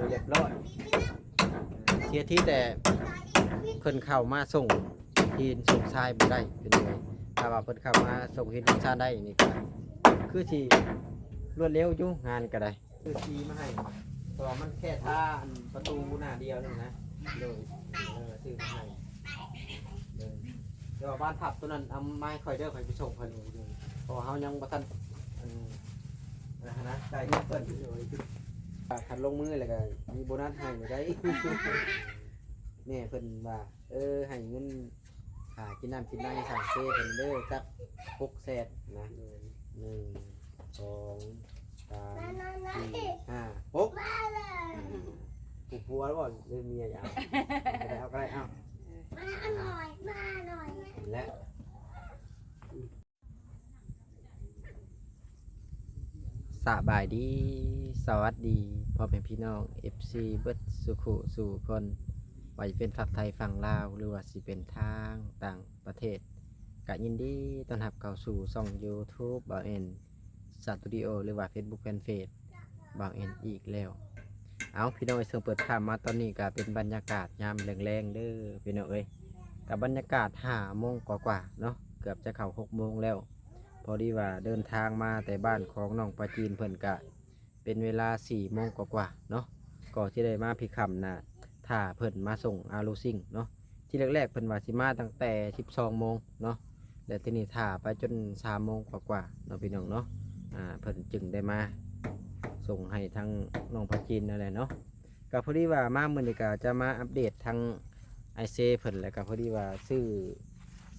ຮຽບຮ້ອຍ. ເສຍທີແຕ່ເພິ່ນເຂົ້າມາສົ່ງຫີນສົ່ງຊາຍບໍ່ໄດ້ ເປັນຫຍັງ? ຖ້າວ່າເພິ່ນເຂົ້າມາສົ່ງຫີນສົ່ງຊາຍໄດ້ນີ້ກໍຄືຊິລວດເລັວຢູ່ ງານກໍໄດ້. ຊື້ສີມາໃຫ້ ເພາະວ່າມັນແຄ່ທາອັນປະຕູໜ້າດຽວໜຶ່ງນະ. ໂດຍ ເອີ ຊື້ມາໃຫ້. ໂດຍ ແຕ່ວ່າບານພັບໂຕນັ້ນເອົາມາໃຫ້ຂ້ອຍເດີ ຂ້ອຍໄປສົ່ງເພິ່ນເອງເດີ ເພາະວ່າເຮົາຍັງບໍ່ທັນ ອັນ ອັນນັ້ນຫັ້ນນະ ຈ່າຍເງິນເພິ່ນ. ໂດຍ ຄັນລົງມືແລ້ວກໍມີໂບນັດໃຫ້ຢູ່ໄດ໋. ແມ່ເພິ່ນວ່າ ເອີ ໃຫ້ເງິນຄ່າກິນນ້ຳກິນໃນ ສ້າງເຊເພິ່ນເດີ ຈັກຫົກແສນນະ. ໂດຍ ໜຶ່ງ ສອງ ສາມ ສີ່ ຫ້າ ຫົກ ຜູ້ຜົວບໍ່ ຫຼືເມຍຢາກເອົາ ເອົາກໍໄດ້ ເອົາກໍໄດ້ ເອົາ ມາໜ້ອຍ ມາໜ້ອຍ ແລະ ສະບາຍດີ ສະຫວັດດີ ພໍ່ແມ່ພີ່ນ້ອງ ເອັຟຊີ ເບິດສູ່ຄູ່ສູ່ຄົນ ວ່າຈະເປັນຝັ່ງໄທຝັ່ງລາວ ຫຼືວ່າຊິເປັນທາງຕ່າງປະເທດ ກະຍິນດີຕ້ອນຮັບເຂົ້າສູ່ຊ່ອງຢູທູບບ່າວແອນ ສະຕູດິໂອ ຫຼືວ່າເຟສບຸກແຟນເພຈບ່າວແອນອີກແລ້ວ. ເອົາ ພີ່ນ້ອງເອີຍ ເຊິ່ງເປີດພາບມາຕອນນີ້ກະເປັນບັນຍາກາດຍາມແລງໆເດີພີ່ນ້ອງເອີຍ. ກະບັນຍາກາດຫ້າໂມງກວ່າໆເນາະ ເກືອບຈະເຂົ້າຫົກໂມງແລ້ວ. ພໍດີວ່າເດີນທາງມາແຕ່ບ້ານຂອງນ້ອງປາຈີນເພິ່ນກະ ເປັນເວລາສີ່ໂມງກວ່າໆເນາະ ກໍຊິໄດ້ມາພີ້ຄ່ຳນະ ຖ້າເພິ່ນມາສົ່ງອາໂລຊິງເນາະ. ທີແລກໆເພິ່ນວ່າຊິມາຕັ້ງແຕ່ສິບສອງໂມງເນາະ ແລະ ທີນີ້ຖ້າໄປຈົນສາມໂມງກວ່າໆເນາະພີ່ນ້ອງເນາະ. ອ່າ ເພິ່ນຈຶ່ງໄດ້ມາສົ່ງໃຫ້ທາງນ້ອງພາຈິນນັ້ນແຫຼະເນາະ. ກໍພໍດີວ່າມາມື້ນີ້ກໍຈະມາອັບເດດທາງ ອ້າຍເຊເພິ່ນ ແລ້ວກໍພໍດີວ່າຊື້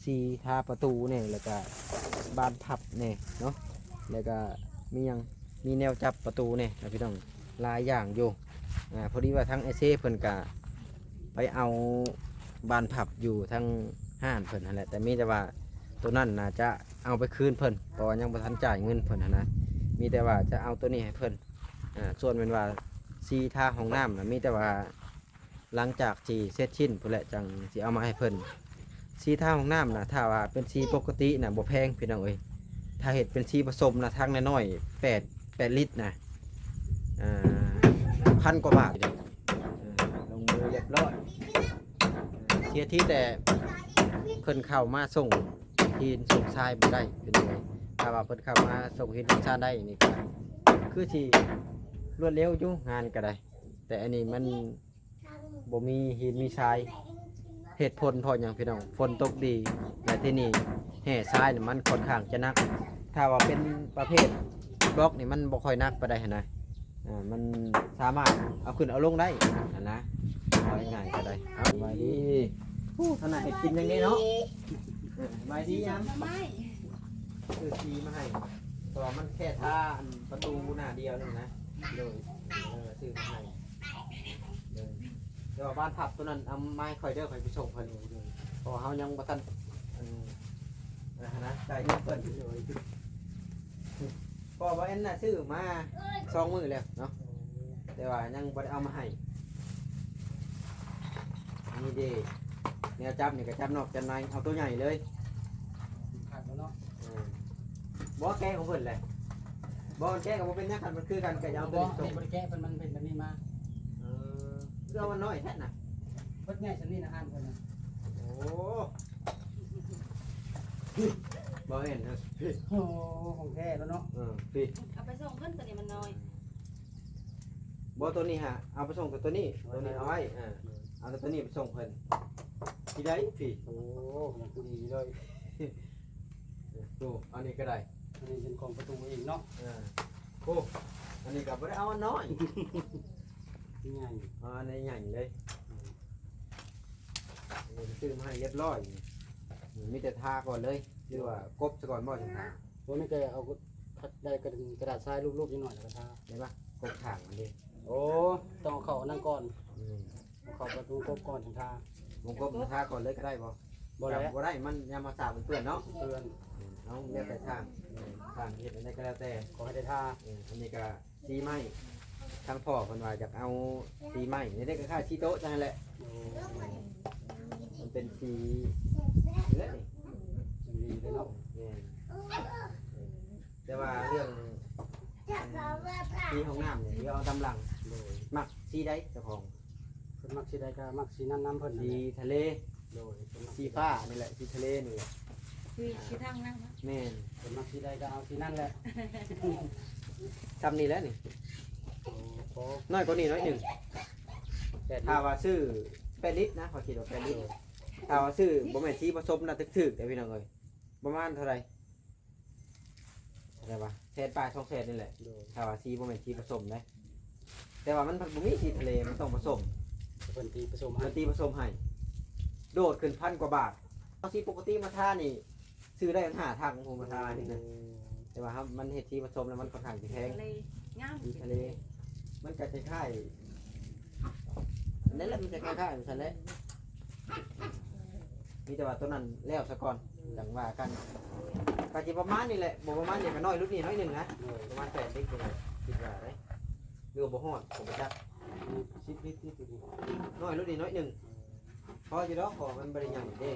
ສີທາປະຕູແດ່ ແລ້ວກໍບານພັບແດ່ເນາະ ແລ້ວກໍມີຫຍັງ ມີແນວຈັບປະຕູແດ່ນະພີ່ນ້ອງ ຫຼາຍຢ່າງຢູ່. ອ່າ ພໍດີວ່າທາງອ້າຍເຊເພິ່ນກໍໄປເອົາບານພັບຢູ່ທາງຮ້ານເພິ່ນຫັ້ນແຫຼະ ແຕ່ມີແຕ່ວ່າໂຕນັ້ນໜ້າຈະເອົາໄປຄືນເພິ່ນ ເພາະວ່າຍັງບໍ່ທັນຈ່າຍເງິນເພິ່ນຫັ້ນນະ ມີແຕ່ວ່າຈະເອົາໂຕນີ້ໃຫ້ເພິ່ນ. ອ່າ ສ່ວນແມ່ນວ່າສີທາຫ້ອງນ້ຳນະ ມີແຕ່ວ່າ ຫຼັງຈາກທີ່ເສັດສິ້ນພຸ້ນແຫຼະ ຈັ່ງຊິເອົາມາໃຫ້ເພິ່ນ. ສີທາຫ້ອງນ້ຳນະ ຖ້າວ່າເປັນສີປົກກະຕິນະ ບໍ່ແພງພີ່ນ້ອງເອີຍ. ຖ້າເຮັດເປັນສີປະສົມນະ ຖັງນ້ອຍໆ ແປດ ແປດລິດນະ ອ່າ ພັນກວ່າບາດ. ເອີ ລົງມືຮຽບຮ້ອຍ. ເສຍທີແຕ່ເພິ່ນເຂົ້າມາສົ່ງຫີນສົ່ງຊາຍບໍ່ໄດ້ພີ່ນ້ອງເອີຍ. ຖ້າວ່າເພິ່ນເຂົ້າມາສົ່ງຫີນສົ່ງຊາຍໄດ້ນີ້ ກໍຄືຊິລວດເລັວຢູ່ ງານກໍໄດ້. ແຕ່ອັນນີ້ມັນ ບໍ່ມີຫີນມີຊາຍ. ເຫດຜົນເພາະຫຍັງພີ່ນ້ອງ? ຝົນຕົກດີ ແລະ ທີ່ນີ້ແຮ່ຊາຍນີ້ມັນຂ້ອນຂ້າງຈະໜັກ. ຖ້າວ່າເປັນປະເພດບລັອກນີ້ມັນບໍ່ຄ່ອຍໜັກປານໃດຫັ້ນນະ. ອ່າ ມັນສາມາດເອົາຂຶ້ນເອົາລົງໄດ້ຫັ້ນນະ ເວົ້າງ່າຍໆກໍໄດ້. ເອົາ ສະບາຍດີ. ຜູ້ຖະໜັດເຮັດກິນຢ່າງນີ້ເນາະ. ເອີ ສະບາຍດີຍາມ. ຊື້ສີມາໃຫ້ ເພາະວ່າມັນແຄ່ທາອັນປະຕູໜ້າດຽວໜຶ່ງນະ. ໂດຍ ເອີ ຊື້ມາໃຫ້. ເອີ ແຕ່ວ່າບານພັບໂຕນັ້ນເອົາມາໃຫ້ຂ້ອຍເດີ ຂ້ອຍໄປສົ່ງເພິ່ນເອງເດີ ເພາະວ່າເຮົາຍັງບໍ່ທັນ ອັນ ອັນນັ້ນຫັ້ນນະ ຈ່າຍເງິນເພິ່ນ. ໂດຍ ເພາະວ່າອັນນ່າຊື້ມາສອງມື້ແລ້ວເນາະ ແຕ່ວ່າຍັງບໍ່ໄດ້ເອົາມາໃຫ້. ນີ້ເດ້ ແນວຈັບນີ້ກໍຈັບນອກຈັບໃນ ເອົາໂຕໃຫຍ່ເລີຍ. ຄັກແລ້ວເນາະ. ເອີ ບໍ່ແກະຂອງເພິ່ນແຫຼະ. ບໍ່ແກະກໍບໍ່ເປັນຫຍັງ ຄັນມັນຄືກັນກໍຢ່າເອົາໂຕນີ້ສົ່ງ. ບໍ່ ນີ້ບໍ່ໄດ້ແກະ ເພິ່ນ ມັນເປັນແບບນີ້ມາ. ເອີ ຄືເອົາອັນນ້ອຍແທ້ນະ. ເບິດໃຫຍ່ສ່ຳນີ້ນະ ອ່ານເພິ່ນນະ. ໂອ້ ບໍ່ແມ່ນນະ. ໂອ້ ຂອງແທ້ແລ້ວເນາະ. ເອີ ເອົາໄປສົ່ງເພິ່ນ ໂຕນີ້ມັນນ້ອຍ. ບໍ່ ໂຕນີ້ຫາ ເອົາໄປສົ່ງແຕ່ໂຕນີ້ ໂຕນີ້ເອົາໄວ້. ເອີ ເອົາແຕ່ໂຕນີ້ໄປສົ່ງເພິ່ນ. ທີ່ໃດພີ້? ໂອ້ ຂອງຜູ້ດີເລີຍ. ໂຕ ອັນນີ້ກໍໄດ້ ອັນນີ້ເປັນຂອງປະຕູເອງເນາະ. ເອີ ໂອ້ ອັນນີ້ກໍບໍ່ໄດ້ເອົາອັນນ້ອຍ ໃຫຍ່. ອໍ ອັນນີ້ໃຫຍ່ເລີຍ. ເອີ ຊື້ມາໃຫ້ຮຽບຮ້ອຍ ມີແຕ່ທາກ່ອນເລີຍ ຫຼືວ່າກົບຊະກ່ອນບໍ່ຈັ່ງທາ? ບໍ່ ມີແຕ່ເອົາ ໄດ້ກະ ກະດາດຊາຍລູບໆ ຈັກໜ້ອຍແລ້ວກໍທາ. ເຫັນປະ? ກົບຂ້າງມັນເດ້. ໂອ້ ຕ້ອງເອົາເຂົ້າອັນນັ້ນກ່ອນ. ອືມ ເອົາເຂົ້າປະຕູກົບກ່ອນຈັ່ງທາ. ວົງກົບທາກ່ອນເລີຍກໍໄດ້ບໍ່? ບໍ່ແຫຼະ ບໍ່ໄດ້ ມັນຍາມເຮົາສາບມັນເປື້ອນເນາະ. ເປື້ອນ. ອືມ ເອົາແລ້ວແຕ່ຊ່າງ ຊ່າງເຮັດອັນໃດກໍແລ້ວແຕ່ ຂໍໃຫ້ໄດ້ທາ. ເອີ ອັນນີ້ກໍ ສີໄມ້ ທາງພໍ່ເພິ່ນວ່າຢາກເອົາສີໄມ້ ນີ້ເດ້ ຄ້າຍໆສີໂຕະຈັ່ງນັ້ນແຫຼະ. ໂອ້ ມັນເປັນສີເຫຼືອງນີ້ ສີເຫຼືອງເນາະ. ແມ່ນ ແຕ່ວ່າເລື່ອງສີຫ້ອງນ້ຳນີ້ ດຽວເອົາຕາມຫຼັງ. ໂດຍ ມັກສີໃດເຈົ້າຂອງ? ເພິ່ນມັກສີໃດກໍມັກສີນັ້ນນຳເພິ່ນນັ້ນ ສີ ແຫຼະ ທະເລ ໂດຍ ເພິ່ນມັກ ສີຟ້ານີ້ແຫຼະ ສີທະເລນີ້ແຫຼະ ສີ ສີທາງນັ້ນນະ ແມ່ນ ເພິ່ນມັກສີໃດກໍເອົາສີນັ້ນແຫຼະ ຊ່ຳນີ້ແຫຼະນີ້ ໂອ້ ພໍ ນ້ອຍກວ່ານີ້ໜ້ອຍໜຶ່ງ ແປດລິດ ຖ້າວ່າຊື້ແປດລິດນະ ຂ້ອຍຄິດວ່າແປດລິດ ໂດຍ ຖ້າວ່າຊື້ບໍ່ແມ່ນສີປະສົມນະ ຖືກໆເດ້ພີ່ນ້ອງເອີຍ ປະມານເທົ່າໃດ? ເທົ່າໃດວະ ແສນປາຍ ສອງແສນນີ້ແຫຼະ ໂດຍ ຖ້າວ່າສີບໍ່ແມ່ນສີປະສົມເດ້ ແຕ່ວ່າມັນພັດບໍ່ມີສີທະເລ ມັນຕ້ອງປະສົມ ເພິ່ນຕີປະສົມໃຫ້ ເພິ່ນຕີປະສົມໃຫ້ ໂດດຂຶ້ນພັນກວ່າບາດ ເອົາສີປົກກະຕິມາທານີ້ ຊື້ໄດ້ຫ້າຖັງ ໂອ້ ມາທານີ້ນະ ໂອ້ ແຕ່ວ່າເຮົາ ມັນເຮັດສີປະສົມແລ້ວມັນຄ່ອນຂ້າງຊິແພງ ທະເລງາມ ສີທະເລ ມັນກໍຄ້າຍໆ ນັ້ນແຫຼະ ມັນຈະຄ້າຍໆ ຊັ້ນແຫຼະ ມີແຕ່ວ່າຕົວນັ້ນແລ້ວສາກ່ອນ ອືມ ຈັ່ງວ່າກັນ ກໍຊິປະມານນີ້ແຫຼະ ບໍ່ປະມານນີ້ກໍນ້ອຍລຸດນີ້ໜ້ອຍໜຶ່ງນະ ໂດຍ ປະມານແປດລິດນີ້ແຫຼະ ຄິດວ່າເດ້ ຫຼືວ່າບໍ່ຮອດກໍບໍ່ຈັກ ອືມ ສິບລິດນີ້ ນ້ອຍລຸດນີ້ໜ້ອຍໜຶ່ງ ອືມ ພໍຢູ່ດອກ ເພາະວ່າມັນບໍ່ໄດ້ໃຫຍ່ເດ້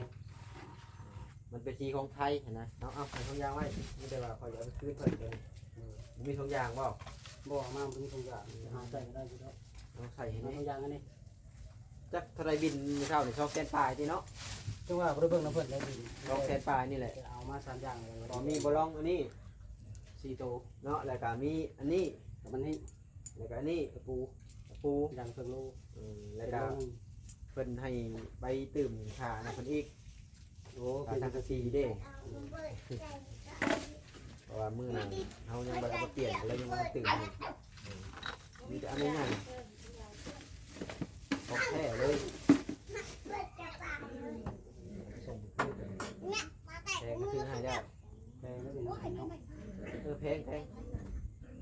ມັນເປັນສີຂອງໄທຫັ້ນນະ ເອົາ ເອົາໃສ່ຖົງຢາງໄວ້ ມີແຕ່ວ່າຂ້ອຍຈະເອົາໄປຄືນເພິ່ນເດ້ ອືມ ບໍ່ມີຖົງຢາງບໍ່? ບໍ່ ເອົາມາບໍ່ມີຖົງຢາງ ອືມ ຫາໃສ່ກໍໄດ້ຢູ່ດອກ ເອົາໃສ່ໃຫ້ແດ່ ຖົງຢາງອັນນີ້ ຈັກເທົ່າໃດບິນມື້ເຊົ້ານີ້ ສອງແສນປາຍຕິເນາະ ຄືວ່າບໍ່ໄດ້ເບິ່ງນຳເພິ່ນໄດ້ບິນ ສອງແສນປາຍນີ້ແຫຼະ ເອົາມາສາມຢ່າງເລີຍ ກໍມີບໍ່ລອງອັນນີ້ ສີ່ໂຕເນາະ ແລ້ວກໍມີອັນນີ້ ກັບອັນນີ້ ແລ້ວກໍອັນນີ້ ຕະປູ ຕະປູ ຢ່າງເຄິ່ງໂລ ອືມ ແລ້ວກໍເພິ່ນໃຫ້ໄປຕື່ມຄ່າອັນນັ້ນເພິ່ນອີກ ໂອ້ ຄ່າສັງກະສີເດ້ ເພາະວ່າມື້ນັ້ນເຮົາຍັງບໍ່ໄດ້ເອົາມາປ່ຽນ ກໍເລີຍຍັງບໍ່ທັນຕື່ມໃຫ້ ອືມ ມີແຕ່ອັນໃຫຍ່ໆ ຂອງແທ້ເລີຍ ສົ່ງຄືນ ແພງກໍຊື້ໃຫ້ແລ້ວ ແພງເນາະ ເອີ ແພງ ແພງ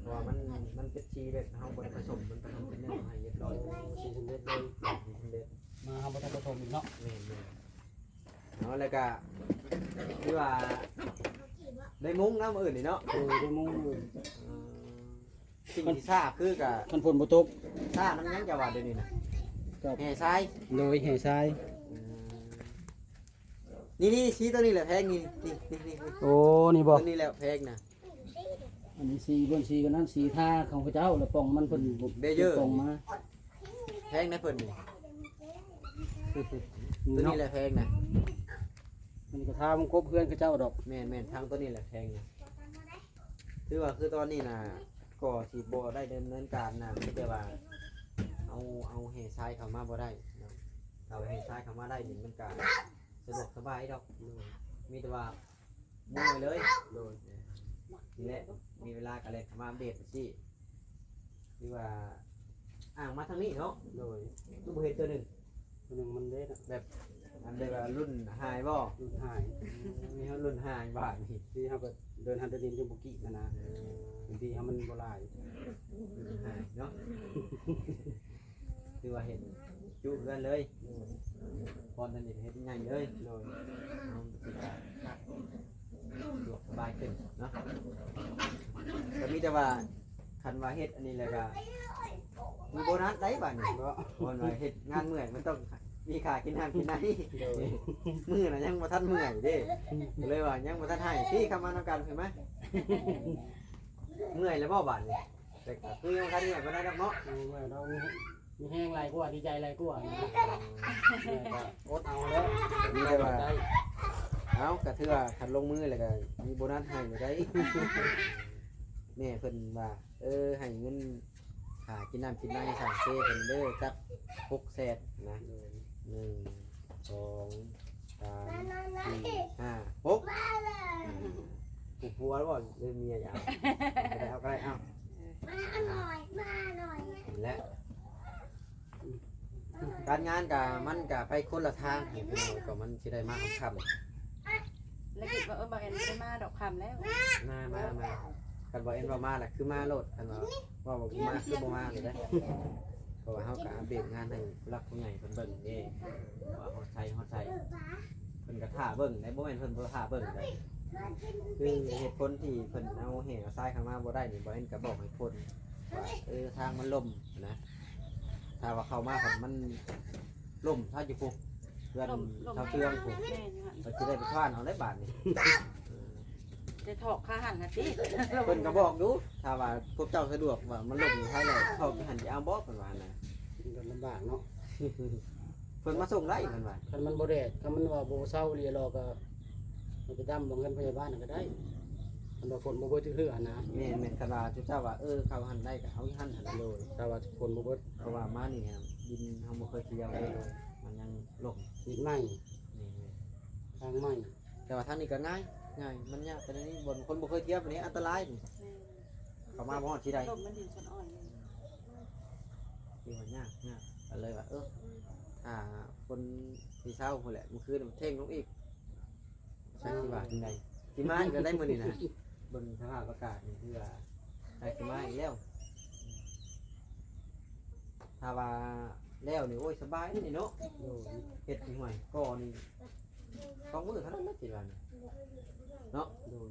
ເພາະວ່າມັນ ມັນເປັນສີແບບເຮົາບໍ່ໄດ້ປະສົມ ມັນປະສົມເປັນເນື້ອໃຫ້ຮຽບຮ້ອຍ ໂອ້ ສີສຳເລັດເລີຍ ສີສຳເລັດ ມາເຮົາບໍ່ຕ້ອງປະສົມອີກເນາະ ແມ່ນໆ ເນາະ ແລ້ວກະຄືວ່າໄດ້ມຸງນຳມື້ອື່ນນີ້ເນາະ ໂດຍ ໄດ້ມຸງມື້ອື່ນ ເອີ ສິ່ງທີ່ຊ້າຄືກະ ຄັນຝົນບໍ່ຕົກ ຊ້ານຳຫຍັງເຈົ້າວ່າດຽວນີ້ນະ ກັບ ແຮ່ຊາຍ ໂດຍ ແຮ່ຊາຍ ອືມ ນີ້ໆ ສີຕົວນີ້ແຫຼະແພງ ນີ້ ນີ້ ນີ້ ນີ້ ໂອ້ ນີ້ບໍ່ ຕົວນີ້ແຫຼະແພງນະ ອັນນີ້ສີ ເບິ່ງສີກັນນັ້ນ ສີທາຂອງເຂົາເຈົ້າ ແລ້ວປ່ອງມັນເພິ່ນ ເບເຢີ ປ່ອງມາ ແພງນະເພິ່ນນີ້ ຕົວນີ້ແຫຼະແພງນະ ມັນກໍທາວງກົບເຮືອນເຂົາເຈົ້າດອກ ແມ່ນໆ ທາງຕົວນີ້ແຫຼະແພງນະ ຖືວ່າຄືຕອນນີ້ນະ ກໍຊິບໍ່ໄດ້ດຳເນີນການນະ ມີແຕ່ວ່າເອົາ ເອົາແຮ່ຊາຍເຂົ້າມາບໍ່ໄດ້ເນາະ ຖ້າວ່າແຮ່ຊາຍເຂົ້າມາໄດ້ນີ້ ມັນກະສະດວກສະບາຍດອກ ໂດຍ ມີແຕ່ວ່າ ໂດຍ ເລີຍ ໂດຍ ນີ້ແຫຼະ ມີເວລາກໍແລ່ນເຂົ້າມາອັບເດດຈັ່ງຊີ້ ຫຼືວ່າອ່າງມາທາງນີ້ເນາະ ໂດຍ ຄືບໍ່ເຫັນຕົວໜຶ່ງ ຕົວໜຶ່ງມັນເດ້ນະ ແບບ ອັນເດວ່າລຸ້ນຫາຍບໍ່? ລຸ້ນຫາຍ ອືມ ມີເຮົາລຸ້ນຫາຍບາດນີ້ ທີ່ເຮົາກໍເດີນຫັນເດີນເຫັນຢູ່ບໍ່ກີ້ຫັ້ນນະ ເອີ ພື້ນທີ່ເຮົາມັນບໍ່ຫຼາຍ ລຸ້ນຫາຍເນາະ ຖືວ່າເຮັດຈຸເຮືອນເລີຍ ໂດຍ ບ່ອນອັນນີ້ເຮັດໃຫຍ່ເລີຍ ໂດຍ ເຮົາຊິໄດ້ພັກ ສະດວກສະບາຍຂຶ້ນເນາະ ກໍມີແຕ່ວ່າ ຄັນວ່າເຮັດອັນນີ້ແລ້ວກໍມີໂບນັສໄດ໋ບາດນີ້ ເນາະ ບ່ອນວ່າເຮັດງານເມື່ອຍ ມັນຕ້ອງມີຄ່າກິນນ້ຳກິນໃນ ໂດຍ ມື້ນະຍັງບໍ່ທັນເມື່ອຍເດ້ ກໍເລີຍວ່າຍັງບໍ່ທັນໃຫ້ ຕິ ເຂົ້າມານຳກັນ ເຫັນໄໝ? ເມື່ອຍແລ້ວບໍ່ບາດນີ້? ແຕ່ກໍຄືຍັງບໍ່ທັນເມື່ອຍປານໃດດອກເນາະ ຍັງບໍ່ເມື່ອຍດອກ ມີແຮງຫຼາຍກວ່າ ດີໃຈຫຼາຍກວ່າ ເມື່ອຍກໍອົດເອົາແລ້ວ ມີແຕ່ວ່າ ເອົາ ກໍຖືວ່າຄັນລົງມືແລ້ວກໍມີໂບນັສໃຫ້ຢູ່ໄດ໋ ແມ່ເພິ່ນວ່າ ເອີ ໃຫ້ເງິນຄ່າກິນນ້ຳກິນໃນ ສ້າງເຊເພິ່ນເດີ ຈັກຫົກແສນນະ ໂດຍ ໜຶ່ງ ສອງ ສາມ ສີ່ ຫ້າ ຫົກ ຜູ້ຜົວແລ້ວບໍ່ ຫຼືເມຍຢາກ ເອົາກໍໄດ້ ເອົາກໍໄດ້ ເອົາ ນັ້ນແຫຼະ ການງານກະ ມັນກະໄປຄົນລະທາງ ກໍມັນຊິໄດ້ມາຄ່ຳໆ ແລ້ວຄິດວ່າ ເອີ ບໍ່ແມ່ນ ບໍ່ໄດ້ມາດອກ ຄ່ຳແລ້ວ ມາ ມາ ມາ ຄັນບໍ່ແມ່ນວ່າມາລະຄືມາໂລດ ຄັນວ່າ ເວົ້າບໍ່ມາຄືບໍ່ມາເລີຍເດ້ ເພາະວ່າເຮົາກໍອັບເດດງານໃຫ້ຜູ້ຫຼັກຜູ້ໃຫຍ່ເພິ່ນເບິ່ງເດ້ ວ່າຮອດໃສຮອດໃສ ເພິ່ນກໍຖ້າເບິ່ງໄດ໋ ບໍ່ແມ່ນເພິ່ນບໍ່ຖ້າເບິ່ງໄດ໋ ຄືເຫດຜົນທີ່ເພິ່ນເອົາແຮ່ເອົາຊາຍເຂົ້າມາບໍ່ໄດ້ນີ້ ບໍ່ແມ່ນກໍບອກໃຫ້ຄົນວ່າ ເອີ ທາງມັນລົ້ມນະ ຖ້າວ່າເຂົ້າມາຄັນມັນລົ້ມຊະຢູ່ພຸ້ນ ເຮືອນ ຊາວເຮືອນພຸ້ນ ເພິ່ນຊິໄດ້ໄປຄານເອົາໄດ໋ບາດນີ້ ເອີ ແຕ່ຖອກຄາຫັ້ນນະຕິ. ເພິ່ນກໍບອກຢູ່ ຖ້າວ່າພວກເຈົ້າສະດວກວ່າມັນລົງຢູ່ໄທແລ້ວ ເຂົ້າໄປຫັ້ນຊິເອົາບໍ່ ເພິ່ນວ່ານະ. ມັນກໍລຳບາກເນາະ. ເພິ່ນມາສົ່ງໄດ້ເພິ່ນວ່າ ຄັນມັນບໍ່ແດດ ຄັນມັນວ່າບໍ່ເຊົາອີ່ຫຼີລະກໍ ມັນໄປດຳເບິ່ງເຮືອນພະຍາບານນັ້ນກໍໄດ້ ຄັນວ່າຝົນບໍ່ເບິດຈັກເທື່ອຫັ້ນນະ. ແມ່ນໆ ຄັນວ່າເຈົ້າວ່າ ເອີ ເຂົ້າຫັ້ນໄດ້ກໍເອົາຢູ່ຫັ້ນຫັ້ນ. ໂດຍ ຖ້າວ່າຝົນບໍ່ເບິດ ເພາະວ່າມານີ້ດິນເຮົາບໍ່ເຄີຍທຽວເລີຍ ມັນຍັງລົມ ດິນໃໝ່ ແມ່ນໆ ທາງໃໝ່. ແຕ່ວ່າທາງນີ້ກໍງ່າຍ ງ່າຍ ມັນຍາກປານໃດນີ້ ບ່ອນຄົນບໍ່ເຄີຍທຽວປານນີ້ ອັນຕະລາຍນີ້. ເຂົ້າມາບໍ່ຮອດທີ່ໃດ ລົມມັນດິນຊອນອ້ອຍ ຄືວ່າຍາກ ຍາກ ກໍເລີຍວ່າ ເອີ ຖ້າຝົນຊິເຊົາພຸ້ນແຫຼະ ມື້ຄືນມັນເທັງລົງອີກ ຈັກຊິວ່າຈັ່ງໃດ. ຊິມາອີກແລ້ວໄດ໋ມື້ນີ້ນະ ເບິ່ງສະພາບອາກາດນີ້ ຄືວ່າໃກ້ຊິມາອີກແລ້ວ. ຖ້າວ່າແລ້ວນີ້ ໂອ້ຍ ສະບາຍເດ້ນີ້ເນາະ. ໂດຍ ເຮັດນີ້ ຫ້ວຍ ກໍ່ນີ້ສອງມື້ເທົ່ານັ້ນແຫຼະ ຄິດວ່ານີ້ເນາະ. ໂດຍ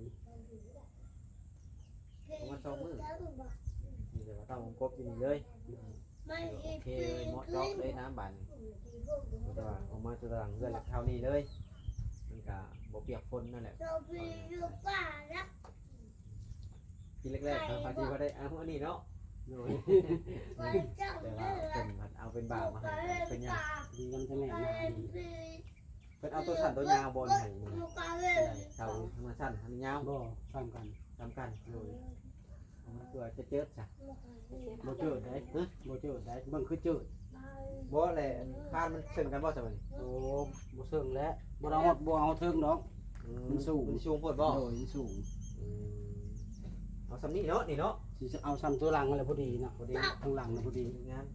ປະມານສອງມື້ ມີແຕ່ວ່າເຕົ້າກົບຢູ່ນີ້ເລີຍ. ໂອເຄເລີຍ ເໝາະເຈາະເລີຍນະບາດນີ້ ແຕ່ວ່າອອກມາຈາກຫຼັງເຮືອນແລ້ວເທົ່ານີ້ເລີຍ ມັນກະບໍ່ປຽກຝົນນັ້ນແຫຼະ. ທີແລກໆ ເຮົາກໍຊິບໍ່ໄດ້ເອົາອັນນີ້ເນາະ. ໂດຍ ແຕ່ວ່າເພິ່ນເອົາເປັນບ່າວມາໃຫ້ ເປັນຫຍັງ ດີນຳຈະແມ່ນນະ. ເພິ່ນເອົາໂຕສັ້ນໂຕຍາວບໍ່ໃຫ້ ເສົາທາງນັ້ນສັ້ນທາງນີ້ຍາວ? ບໍ່ ສ່ຳກັນ ສ່ຳກັນ. ໂດຍ ມັນຄືວ່າຈະເຈີດຊະ ບໍ່ເຈີດໄດ໋ ຮະ ບໍ່ເຈີດໄດ໋ ເບິ່ງຄືເຈີດ. ບໍ່ແຫຼະ ອັນຄານມັນເຊິ່ງກັນບໍ່ຊະບັດນີ້? ໂອ້ ບໍ່ເຊິ່ງແຫຼະ ບໍ່ໄດ້ຮອດ ບໍ່ເອົາເທິງດອກ. ອືມ ມັນສູງ ມັນສູງໂພດບໍ່? ໂດຍ ມັນສູງ. ອືມ ເອົາສ່ຳນີ້ເນາະ ນີ້ເນາະ ຊິເອົາສ່ຳຕົວຫຼັງຫັ້ນແຫຼະ ພໍດີນະ ພໍດີ ທາງຫຼັງນະ ພໍດີ ງາມ.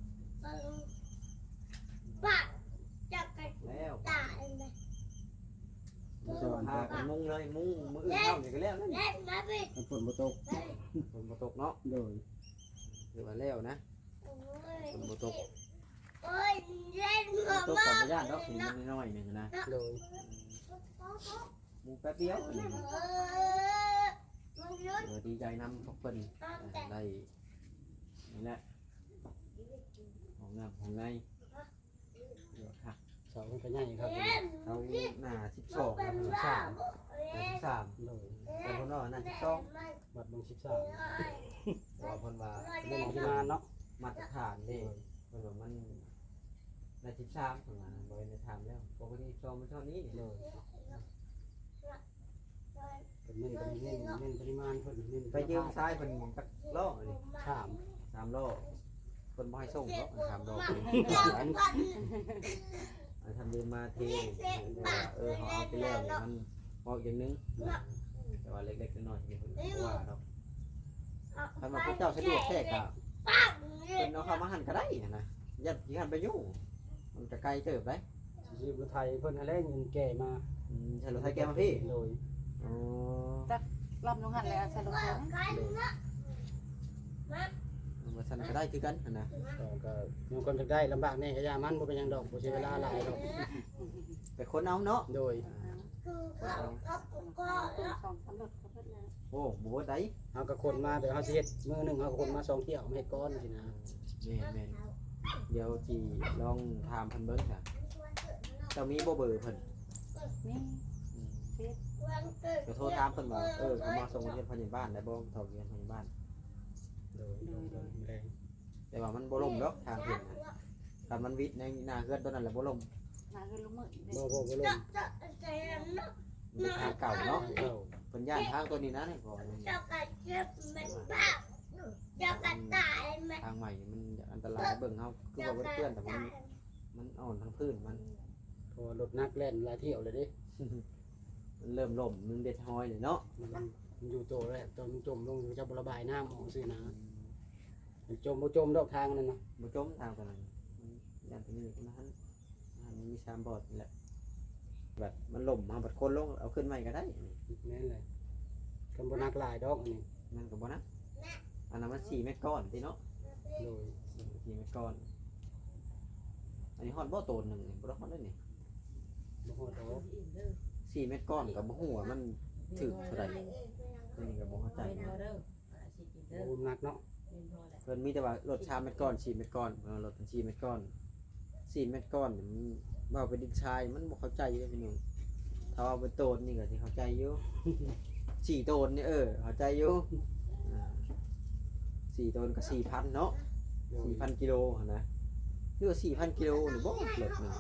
ແລ້ວ ພາກັນມຸງເລີຍ ມຸງມື້ອື່ນເຊົ້ານີ້ກໍແລ້ວນັ້ນ ຄັນຝົນບໍ່ຕົກ ຝົນບໍ່ຕົກເນາະ. ໂດຍ ຖືວ່າແລ້ວນະ ຝົນບໍ່ຕົກ ຕົກກໍບໍ່ຢ້ານດອກ ເຫັນມັນນ້ອຍໆໜຶ່ງນະ. ໂດຍ ມຸງແປັບດຽວນີ້ ຖືວ່າດີໃຈນຳພວກເພິ່ນ ໄດ້ນີ້ແຫຼະ ຫ້ອງນ້ຳຫ້ອງໃນ. ເສົາມັນກໍໃຫຍ່ຄັກ ເສົາໜ້າສິບສອງ ສິບສາມ ໜ້າສິບສາມ. ໂດຍ ແຕ່ເພິ່ນວ່າໜ້າສິບສອງ ວັດເບິ່ງສິບສາມ ເພາະວ່າເພິ່ນວ່າເລື່ອງປະມານເນາະ ມາດຕະຖານເດ້. ໂດຍ ເພິ່ນວ່າມັນໜ້າສິບສາມ ເພິ່ນວ່າບໍ່ໄດ້ຖາມແລ້ວ ປົກກະຕິສິບສອງມັນເທົ່ານີ້. ໂດຍ ເພິ່ນເນັ້ນ ເນັ້ນ ເນັ້ນປະລິມານ ເພິ່ນເນັ້ນ ໄປຢືມຊາຍເພິ່ນຈັກລໍ້ນີ້? ສາມ ສາມລໍ້ ເພິ່ນບໍ່ໃຫ້ສົ່ງດອກ ສາມລໍ້ ເພິ່ນໃຫ້ທຳຢືມມາເທນີ້ ເພາະວ່າ ເອີ ເຮົາເອົາໄປແລ້ວນີ້ມັນເວົ້າອີກຢ່າງໜຶ່ງ ແຕ່ວ່າເລັກໆນ້ອຍໆນີ້ເພິ່ນບໍ່ວ່າດອກ. ຄັນວ່າພວກເຈົ້າສະດວກແທ້ກະ ເພິ່ນເອົາເຂົ້າມາຫັ້ນກໍໄດ້ຫັ້ນນະ ຢ້ານຊິຫັ້ນໄປຢູ່ ມັນກໍໄກເຕີບໃດ. ຊິຊື້ລົດໄຖເພິ່ນຫັ້ນແຫຼະ ເງິນແກ່ມາ. ອືມ ໃຊ້ລົດໄຖແກ່ມາພີ້? ໂດຍ. ອໍ ຈັກລຳລົງຫັ້ນແຫຼະ ໃສ່ລົດເຖິງ. ໂດຍ ວ່າຊັ້ນກໍໄດ້ຄືກັນຫັ້ນນະ. ກໍ ກໍມີຄວາມຢາກໄດ້ ລຳບາກແດ່ກໍຢ່າມັນ ບໍ່ເປັນຫຍັງດອກ ບໍ່ເສຍເວລາຫຼາຍດອກ. ໄປຄົ້ນເອົາເນາະ. ໂດຍ ອ່າ ໂອ້ ບໍ່ເບິດໃດ. ເຮົາກໍຂົນມາແບບເຮົາຊິເຮັດມື້ໜຶ່ງ ເຮົາກໍຂົນມາສອງຖ້ຽວ ມາເຮັດກ່ອນຊີ້ນະ. ແມ່ນໆ ດຽວຊິລອງຖາມເພິ່ນເບິ່ງຊະ. ເຈົ້າມີບໍ່ເບີເພິ່ນ? ມີ ອືມ ເຟສ ກໍໂທຖາມເພິ່ນວ່າ ເອີ ເຂົາມາສົ່ງຮຽນພະຍາບານໄດ້ບໍ່? ເຂົາຮຽນພະຍາບານ. ໂດຍ ໂດຍ ໂດຍ ແຕ່ວ່າມັນບໍ່ລົມດອກທາງເພິ່ນນະ. ຄັນມັນວິດໃນໜ້າເຮືອນຕົວນັ້ນລະບໍ່ລົມ. ໜ້າເຮືອນລຸງມືດເດ້. ບໍ່ ບໍ່ ບໍ່ລົມ. ມັນເປັນທາງເກົ່າເນາະ. ເອີ ເພິ່ນຢ້ານທາງຕົວນີ້ນະ ເພາະວ່າມັນ ທາງໃໝ່ມັນອັນຕະລາຍ ເບິ່ງເຮົາຄືວ່າເປື້ອນ ແຕ່ມັນ ມັນອ່ອນທາງພື້ນມັນ. ເພາະວ່າລົດໜັກແລ່ນຫຼາຍຖ້ຽວແລ້ວເດ້. ມັນເລີ່ມລົ້ມ ມັນເດັດຮອຍແລ້ວເນາະ. ມັນ ມັນຢູ່ໂຕແລ້ວ ຕອນມັນຈົມລົງ ເຂົາເຈົ້າບໍ່ລະບາຍນ້ຳອອກຊື່ນະ. ມັນຈົມບໍ່ຈົມດອກທາງນັ້ນນະ. ບໍ່ຈົມທາງຕົວນັ້ນ ມັນຢ້ານຕົວນີ້ນະ. ມັນມີສາມບ່ອນນີ້ແຫຼະ ບັດມັນລົ້ມ ເຮົາບັດໂຄ່ນລົງເອົາຂຶ້ນໃໝ່ກໍໄດ້. ແມ່ນແຫຼະ ຄັນບໍ່ໜັກຫຼາຍດອກອັນນີ້. ມັນກໍບໍ່ໜັກ ອັນນັ້ນມັນສີ່ແມັດກ້ອນຕິເນາະ. ໂດຍ ສີ່ແມັດກ້ອນ. ອັນນີ້ຮອດບໍ່ໂຕນໜຶ່ງນີ້? ບໍ່ໄດ້ຮອດເດ້ນີ້. ບໍ່ຮອດດອກ ສີ່ແມັດກ້ອນກໍບໍ່ຮູ້ວ່າມັນຖືກເທົ່າໃດ. ອັນນີ້ກໍບໍ່ເຂົ້າໃຈນຳ. ບໍ່ໜັກເນາະ. ເພິ່ນມີແຕ່ວ່າລົດສາມແມັດກ້ອນ ສີ່ແມັດກ້ອນ ເອີ ລົດເພິ່ນສີ່ແມັດກ້ອນ ສີ່ແມັດກ້ອນ ເວົ້າເປັນດິນຊາຍມັນບໍ່ເຂົ້າໃຈເດ້ພີ່ນ້ອງ. ຖ້າເວົ້າເປັນໂຕນນີ້ກໍຊິເຂົ້າໃຈຢູ່. ສີ່ໂຕນນີ້ ເອີ ເຂົ້າໃຈຢູ່ ອ່າ ສີ່ໂຕນກໍສີ່ພັນເນາະ ໂດຍ ສີ່ພັນກິໂລຫັ້ນນະ ຫຼືວ່າສີ່ພັນກິໂລນີ້ບໍ່ ລົດໜຶ່ງ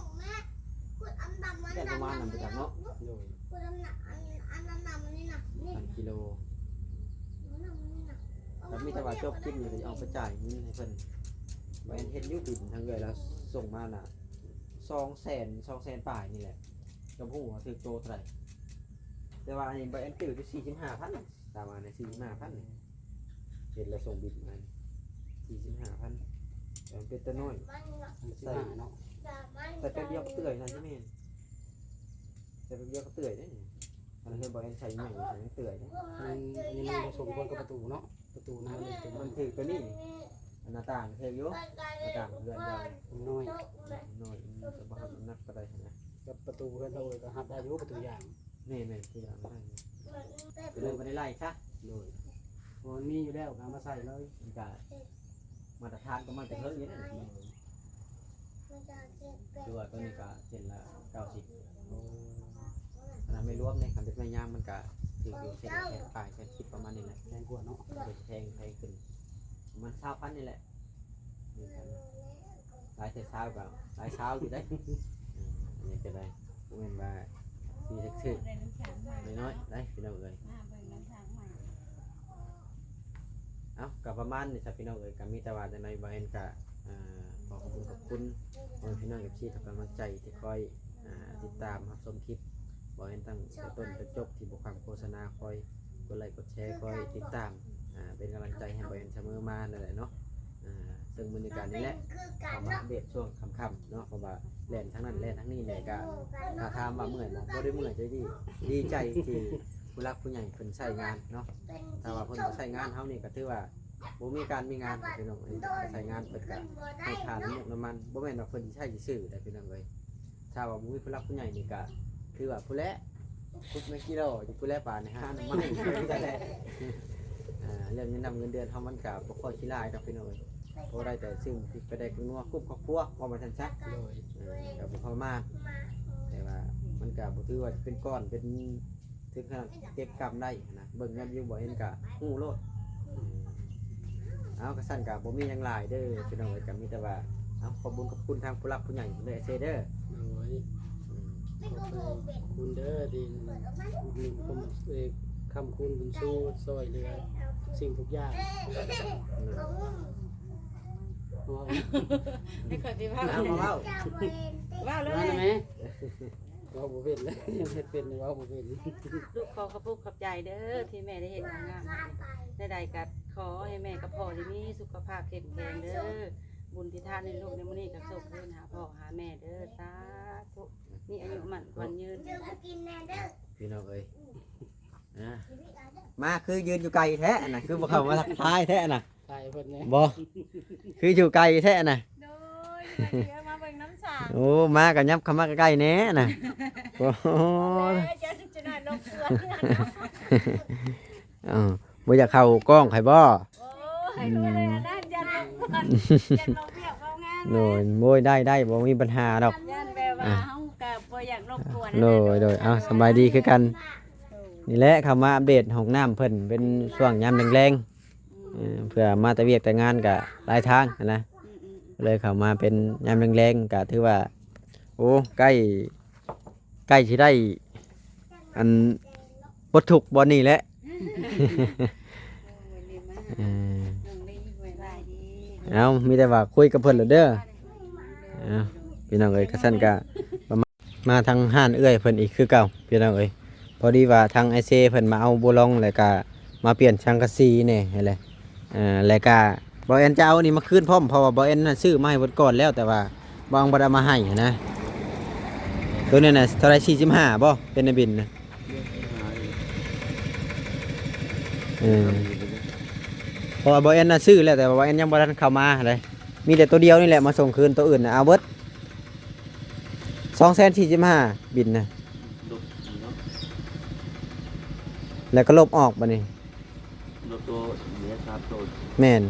ແມ່ນປະມານນັ້ນບໍ່ຈັກເນາະ ໂດຍ ພັນກິໂລ ກໍມີແຕ່ວ່າຈົບຄລິບນີ້ກໍຊິອອກໄປຈ່າຍເງິນໃຫ້ເພິ່ນ ແມ່ນເຫັນຢູ່ບິນທາງເອື້ອຍລາວສົ່ງມານະ ສອງແສນ ສອງແສນປາຍນີ້ແຫຼະ ກໍບໍ່ຮູ້ວ່າຖືກໂຕເທົ່າໃດ ແຕ່ວ່າອັນນີ້ບ່າວແອນຈື່ຢູ່ສີ່ສິບຫ້າພັນ ຕາມມາໃນສີ່ສິບຫ້າພັນນີ້ ເຮັດແລ້ວສົ່ງບິນມາສີ່ສິບຫ້າພັນ ແຕ່ມັນເປັນຕົວນ້ອຍ ໃສ່ເນາະ ໃສ່ແປັບດຽວກໍເປື່ອຍນະ ຊິແມ່ນ ໃສ່ແປັບດຽວກໍເປື່ອຍເດ້ນີ້ ອັນນັ້ນເຮືອນບ່າວແອນໃສ່ໃຫຍ່ ໃສ່ຍັງເປື່ອຍເດ້ ອັນ ອັນນີ້ມັນບໍ່ສົມຄວນກັບປະຕູເນາະ ປະຕູນັ້ນມັນ ມັນຖືກຕົວນີ້ ອັນໜ້າຕ່າງຖືກຢູ່ ໜ້າຕ່າງເຮືອນເຈົ້າ ມັນນ້ອຍ ນ້ອຍ ມັນຈະບໍ່ຮັບນ້ຳໜັກປານໃດຫັ້ນນະ ກັບປະຕູເຮືອນເຮົາກໍຮັບໄດ້ຢູ່ ປະຕູຢາງ ແມ່ນໆ ຕົວຢ່າງນັ້ນ ກໍເລີຍບໍ່ໄດ້ໄລ່ຊະ ໂດຍ ເພາະມັນມີຢູ່ແລ້ວກໍເອົາມາໃສ່ເລີຍ ມັນກະມາດຕະຖານຂອງມັນແຕ່ເທິງຢູ່ນັ້ນ ຄືວ່າຕົວນີ້ກະເສັ້ນລະເກົ້າສິບ ໂອ້ ອັນນັ້ນແມ່ນລວມເດ້ ຄັນເປັນໄມ້ຍາງມັນກະຖືກຢູ່ ເສັ້ນລະແສນປາຍ ແສນສິບ ປະມານນີ້ແຫຼະ ແພງກວ່າເນາະ ແພງ ແພງຂຶ້ນປະມານຊາວພັນນີ້ແຫຼະ ຫຼາຍແຕ່ຊາວກໍຫຼາຍຊາວຢູ່ເດ້ ເອີ ອັນນີ້ກໍໄດ້ ບໍ່ແມ່ນວ່າຊິຖືກໆ ນ້ອຍໆ ໄດ້ພີ່ນ້ອງເອີຍ ເອົ້າ ກໍປະມານນີ້ຊະພີ່ນ້ອງເອີຍ ກໍມີແຕ່ວ່າຈັ່ງໃດ ບ່າວແອນກໍ ອ່າ ຂໍຂອບຄຸນ ຂອບຄຸນພໍ່ແມ່ພີ່ນ້ອງ ເອັຟຊີ ທຸກກຳລັງໃຈທີ່ຄອຍ ອ່າ ຕິດຕາມຮັບຊົມຄລິບບ່າວແອນຕັ້ງແຕ່ຕົ້ນຈົນຈົບ ທີ່ບໍ່ຂຳໂຄສະນາ ຄອຍ ກົດໄລກົດແຊ ຄອຍຕິດຕາມ ອ່າ ເປັນກຳລັງໃຈໃຫ້ບ່າວແອນສະເໝີມານັ້ນແຫຼະເນາະ ອ່າ ເຊິ່ງມື້ນີ້ກະນີ້ແຫຼະ ເຂົ້າມາອັບເດດຊ່ວງຄ່ຳໆເນາະ ເພາະວ່າແລ່ນທາງນັ້ນແລ່ນທາງນີ້ແຫຼະ ກະຖ້າຖາມວ່າເມື່ອຍບໍ່ ບໍ່ໄດ້ເມື່ອຍ ໃຈດີ ດີໃຈທີ່ຜູ້ຫຼັກຜູ້ໃຫຍ່ເພິ່ນໃຊ້ງານເນາະ ຖ້າວ່າເພິ່ນບໍ່ໃຊ້ງານເຮົານີ້ ກະຖືວ່າບໍ່ມີການມີງານ ພີ່ນ້ອງເອີຍ ໃຊ້ງານເພິ່ນກະໃຫ້ຄ່ານ້ຳມັນ ບໍ່ແມ່ນວ່າເພິ່ນຊິໃຊ້ຊື່ໆ ເດ້ພີ່ນ້ອງເອີຍ ຖ້າວ່າບໍ່ມີຜູ້ຫຼັກຜູ້ໃຫຍ່ນີ້ກະ ຄືວ່າຜູ້ແລະ ຂຸດແມ່ນກິໂລຢູ່ຜູ້ແລະ ປານໃນຮ້ານນ້ຳມັນ ອ່າ ເລື່ອງເງິນນຳເງິນເດືອນເຮົາມັນກະບໍ່ຄ່ອຍຊິຫຼາຍດອກພີ່ນ້ອງເອີຍ ພໍໄດ້ແຕ່ຊື້ໝູກພິກປາແດກນົວກຸ້ມຄອບຄົວ ເວົ້າວ່າຊັ້ນຊະ ໂດຍ ເອີ ກະບໍ່ພໍມາ ແຕ່ວ່າມັນກະບໍ່ຖືວ່າເປັນກ້ອນເປັນ ເຖິງຂະໜາດເກັບກຳໄດ້ຫັ້ນນະ ເບິ່ງຍອດວິວບໍ່ເຫັນກະຮູ້ໂລດ ເອົາ ກະຊັ້ນກະບໍ່ມີຫຍັງຫຼາຍເດີພີ່ນ້ອງເອີຍ ກະມີແຕ່ວ່າ ເອົາ ຂອບບຸນຂອບຄຸນທາງຜູ້ຫຼັກຜູ້ໃຫຍ່ເດີ ເຊເດີ ໂດຍ ຂອບໃຈຂອບຄຸນເດີທີ່ອຸດໜູນ ເອີ ຄ້ຳຄູນບຸນຊູ ຊ່ອຍເຫຼືອທຸກສິ່ງທຸກຢ່າງ ໃຫ້ຂ້ອຍຊິເວົ້າ ເອົາ ເວົ້າ ເວົ້າເລີຍ ເວົ້າບໍ່ເປັນເລີຍ ເຮັດເປັນເວົ້າບໍ່ເປັນ ລູກຂໍຂອບອົກຂອບໃຈເດີ ທີ່ແມ່ໄດ້ເຮັດງານ ແນວໃດກໍຂໍໃຫ້ແມ່ກັບພໍ່ນີ້ມີສຸຂະພາບເຂັ້ມແຂງເດີ ບຸນທີ່ທານໃຫ້ລູກໃນມື້ນີ້ກໍສົ່ງຄືນຫາພໍ່ຫາແມ່ເດີ ສາທຸ ມີອາຍຸໝັ້ນຂວັນຍືນ ພີ່ນ້ອງເອີຍ ອ່າ ມາຄືຢືນຢູ່ໄກແທ້ນະ ຄືບໍ່ເຂົ້າມາທັກທາຍແທ້ນະ ຖ່າຍເພິ່ນແດ່ ບໍ່ ຄືຢູ່ໄກແທ້ນະ ໂດຍ ມາເບິ່ງນຳສາງ ໂອ້ ມາກໍຫຍັບເຂົ້າມາໃກ້ໆແດ່ນະ ໂອ້ ເຈົ້າຈະໜ້ອຍລົບກວນ ເອົ້າ ບໍ່ຢາກເຂົ້າກ້ອງໃຜບໍ່? ໂອ້ຍ ອືມ ບໍ່ໄດ້ອັນນັ້ນ ຢ້ານລົບກວນ ຢ້ານລົບວຽກເວົ້າງານ ໂດຍ ໂອ້ຍ ໄດ້ໆ ບໍ່ມີບັນຫາດອກ ຢ້ານແບບວ່າ ອ່າ ເຮົາກໍບໍ່ຢາກລົບກວນ ໂດຍ ຫັ້ນນະ ໂດຍ ເອົ້າ ສະບາຍດີຄືກັນ ໂດຍ ນີ້ແຫຼະ ເຂົ້າມາອັບເດດຫ້ອງນ້ຳເພິ່ນ ເປັນຊ່ວງຍາມແລງໆ ອືມ ເອີ ເພື່ອມາແຕ່ວຽກແຕ່ງານກະຫຼາຍທາງຫັ້ນນະ ອືມໆໆ ເລີຍເຂົ້າມາເປັນຍາມແລງໆ ກະຖືວ່າ ໂອ້ ໃກ້ ໃກ້ຊິໄດ້ ອັນ ປົດທຸກບ່ອນນີ້ແຫຼະ ເອີ ເອົ້າ ມີແຕ່ວ່າຄຸຍກັບເພິ່ນແຫຼະເດີ ເອົ້າ ພີ່ນ້ອງເອີຍ ຄັນຊັ້ນກະ ມາທາງຮ້ານເອື້ອຍເພິ່ນອີກຄືເກົ່າ ພີ່ນ້ອງເອີຍ ພໍດີວ່າທາງອ້າຍເຊເພິ່ນມາເອົາໂບລອງ ແລ້ວກະມາປ່ຽນສັງກະສີແດ່ຫັ້ນແຫຼະ ເອີ ແລ້ວກະບ່າວແອນຈະເອົາອັນນີ້ມາຄືນພ້ອມ ເພາະວ່າບ່າວແອນນະຊື້ມາໃຫ້ເພິ່ນກ່ອນແລ້ວ ແຕ່ວ່າບ່າວອັງບໍ່ໄດ້ເອົາມາໃຫ້ຫັ້ນນະ ໂຕນີ້ນະເທົ່າໃດ ສີ່ສິບຫ້າບໍ່ ເປັນນາຍບິນນະ ເອີ ເພາະວ່າບ່າວແອນນະຊື້ແລ້ວ ແຕ່ວ່າບ່າວແອນຍັງບໍ່ທັນເຂົ້າມາເດ້ ມີແຕ່ໂຕດຽວນີ້ແຫຼະມາສົ່ງຄືນ ໂຕອື່ນນະເອົາເບິດ ສອງແສນສີ່ສິບຫ້າ ບິນນະ ລົບເນາະ ແລ້ວກໍລົບອອກບັດນີ້ ລົບໂຕເຫຼືອສາມໂຕ ແມ່ນ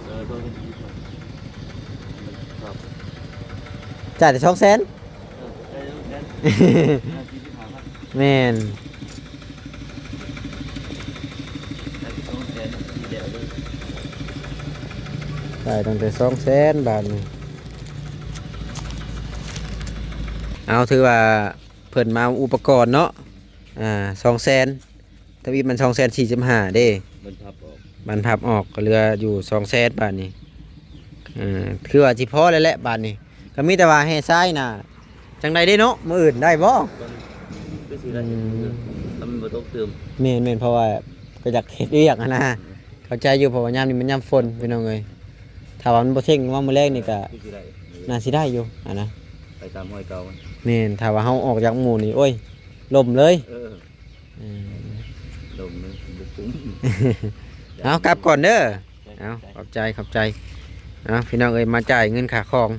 ເອີ ໂຕເປັນສີ່ສິບຫ້າ ຄັບ ຈ່າຍແຕ່ສອງແສນ ເອີ ຈ່າຍສອງແສນ ອ່າ ສີ່ສິບຫ້າພັນ ແມ່ນ ໄດ້ຕັ້ງແຕ່ສອງແສນບາດນີ້. ເອົາ ຖືວ່າເພິ່ນມາເອົາອຸປະກອນເນາະ ອ່າ ສອງແສນ ທະວີບມັນສອງແສນສີ່ສິບຫ້າເດ້ ມັນພັບອອກ ມັນພັບອອກກໍເຫຼືອຢູ່ສອງແສນບາດນີ້. ເອີ ຄືວ່າຊິພໍແລ້ວແຫຼະບາດນີ້ ກໍມີແຕ່ວ່າແຮ່ຊາຍນະ ຈັ່ງໃດເດ້ເນາະ ມື້ອື່ນໄດ້ບໍ່? ກໍຄືຊິໄດ້ ອືມ ຖ້າມັນບໍ່ຕົກຕື່ມ. ແມ່ນໆ ເພາະວ່າກໍຢາກເຮັດວຽກຫັ້ນນະ ເຂົ້າໃຈຢູ່ ເພາະວ່າຍາມນີ້ມັນຍາມຝົນພີ່ນ້ອງເອີຍ. ຖ້າວ່າມັນບໍ່ເທັງມາມື້ແລງນີ້ກໍ ຄືຊິໄດ້ ໜ້າຊິໄດ້ຢູ່ຫັ້ນນະ ໄປຕາມຮອຍເກົ່າມັນ. ແມ່ນ ຖ້າວ່າເຮົາອອກຈາກໝູ່ນີ້ ໂອ້ຍ ລົ້ມເລີຍ. ເອີ ເອີ ລົມມັນບໍ່ຄຸ້ມ. ເອົາ ກັບກ່ອນເດີ. ເອົາ ຂອບໃຈ ຂອບໃຈ. ເອົາ ພີ່ນ້ອງເອີຍ ມາຈ່າຍເງິນຄ່າຂອງ